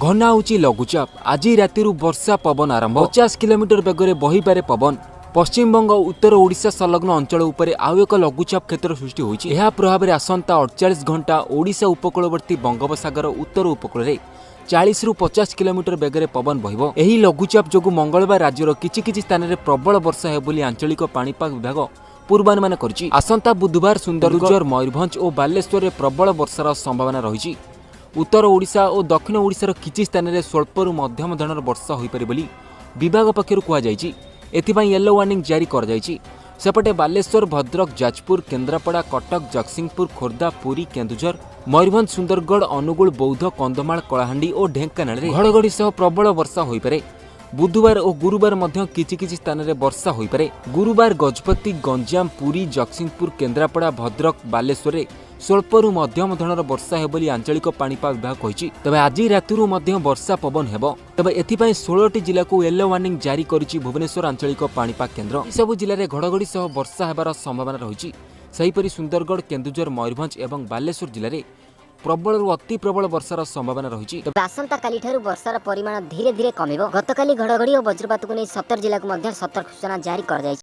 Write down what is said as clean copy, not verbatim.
ଘନା ହେଉଛି ଲଘୁଚାପ। ଆଜି ରାତିରୁ ବର୍ଷା ପବନ ଆରମ୍ଭ। 50 କିଲୋମିଟର ବେଗରେ ବହିପାରେ ପବନ। ପଶ୍ଚିମବଙ୍ଗ ଓ ଉତ୍ତର ଓଡ଼ିଶା ସଂଲଗ୍ନ ଅଞ୍ଚଳ ଉପରେ ଆଉ ଏକ ଲଘୁଚାପ କ୍ଷେତ୍ର ସୃଷ୍ଟି ହୋଇଛି। ଏହା ପ୍ରଭାବରେ ଆସନ୍ତା 48 ଘଣ୍ଟା ଓଡ଼ିଶା ଉପକୂଳବର୍ତ୍ତୀ ବଙ୍ଗୋପସାଗର ଉତ୍ତର ଉପକୂଳରେ 40ରୁ 50 କିଲୋମିଟର ବେଗରେ ପବନ ବହିବ। ଏହି ଲଘୁଚାପ ଯୋଗୁଁ ମଙ୍ଗଳବାର ରାଜ୍ୟର କିଛି କିଛି ସ୍ଥାନରେ ପ୍ରବଳ ବର୍ଷା ହେବ ବୋଲି ଆଞ୍ଚଳିକ ପାଣିପାଗ ବିଭାଗ ପୂର୍ବାନୁମାନ କରିଛି। ଆସନ୍ତା ବୁଧବାର ସୁନ୍ଦରଗଡ଼, ମୟୂରଭଞ୍ଜ ଓ ବାଲେଶ୍ୱରରେ ପ୍ରବଳ ବର୍ଷାର ସମ୍ଭାବନା ରହିଛି। ଉତ୍ତର ଓଡ଼ିଶା ଓ ଦକ୍ଷିଣ ଓଡ଼ିଶାର କିଛି ସ୍ଥାନରେ ସ୍ୱଳ୍ପରୁ ମଧ୍ୟମ ଧରଣର ବର୍ଷା ହୋଇପାରେ ବୋଲି ବିଭାଗ ପକ୍ଷରୁ କୁହାଯାଇଛି। ଏଥିପାଇଁ ୟେଲୋ ୱାର୍ଣ୍ଣିଂ ଜାରି କରାଯାଇଛି। ସେପଟେ ବାଲେଶ୍ୱର, ଭଦ୍ରକ, ଯାଜପୁର, କେନ୍ଦ୍ରାପଡ଼ା, କଟକ, ଜଗତସିଂହପୁର, ଖୋର୍ଦ୍ଧା, ପୁରୀ, କେନ୍ଦୁଝର, ମୟୂରଭଞ୍ଜ, ସୁନ୍ଦରଗଡ଼, ଅନୁଗୁଳ, ବୌଦ୍ଧ, କନ୍ଧମାଳ, କଳାହାଣ୍ଡି ଓ ଢେଙ୍କାନାଳରେ ଘଡ଼ଘଡ଼ି ସହ ପ୍ରବଳ ବର୍ଷା ହୋଇପାରେ। ବୁଧବାର ଓ ଗୁରୁବାର ମଧ୍ୟ କିଛି କିଛି ସ୍ଥାନରେ ବର୍ଷା ହୋଇପାରେ। ଗୁରୁବାର ଗଜପତି, ଗଞ୍ଜାମ, ପୁରୀ, ଜଗତସିଂହପୁର, କେନ୍ଦ୍ରାପଡ଼ା, ଭଦ୍ରକ, ବାଲେଶ୍ୱରରେ ସ୍ୱଳ୍ପରୁ ମଧ୍ୟମ ଧରଣର ବର୍ଷା ହେବ ବୋଲି ଆଞ୍ଚଳିକ ପାଣିପାଗ ବିଭାଗ କହିଛି। ତେବେ ଆଜି ରାତିରୁ ମଧ୍ୟ ବର୍ଷା ପବନ ହେବ। ତେବେ ଏଥିପାଇଁ 16ଟି ଜିଲ୍ଲାକୁ ୟେଲୋ ୱାର୍ଣ୍ଣିଂ ଜାରି କରିଛି ଭୁବନେଶ୍ୱର ଆଞ୍ଚଳିକ ପାଣିପାଗ କେନ୍ଦ୍ର। ଏସବୁ ଜିଲ୍ଲାରେ ଘଡ଼ଘଡ଼ି ସହ ବର୍ଷା ହେବାର ସମ୍ଭାବନା ରହିଛି। ସେହିପରି ସୁନ୍ଦରଗଡ଼, କେନ୍ଦୁଝର, ମୟୂରଭଞ୍ଜ ଏବଂ ବାଲେଶ୍ୱର ଜିଲ୍ଲାରେ ପ୍ରବଳରୁ ଅତି ପ୍ରବଳ ବର୍ଷାର ସମ୍ଭାବନା ରହିଛି। ତେବେ ଆସନ୍ତାକାଲିଠାରୁ ବର୍ଷାର ପରିମାଣ ଧୀରେ ଧୀରେ କମିବ। ଗତକାଲି ଘଡ଼ଘଡ଼ି ଓ ବଜ୍ରପାତକୁ ନେଇ 17 ଜିଲ୍ଲାକୁ ମଧ୍ୟ ସତର୍କ ସୂଚନା ଜାରି କରାଯାଇଛି।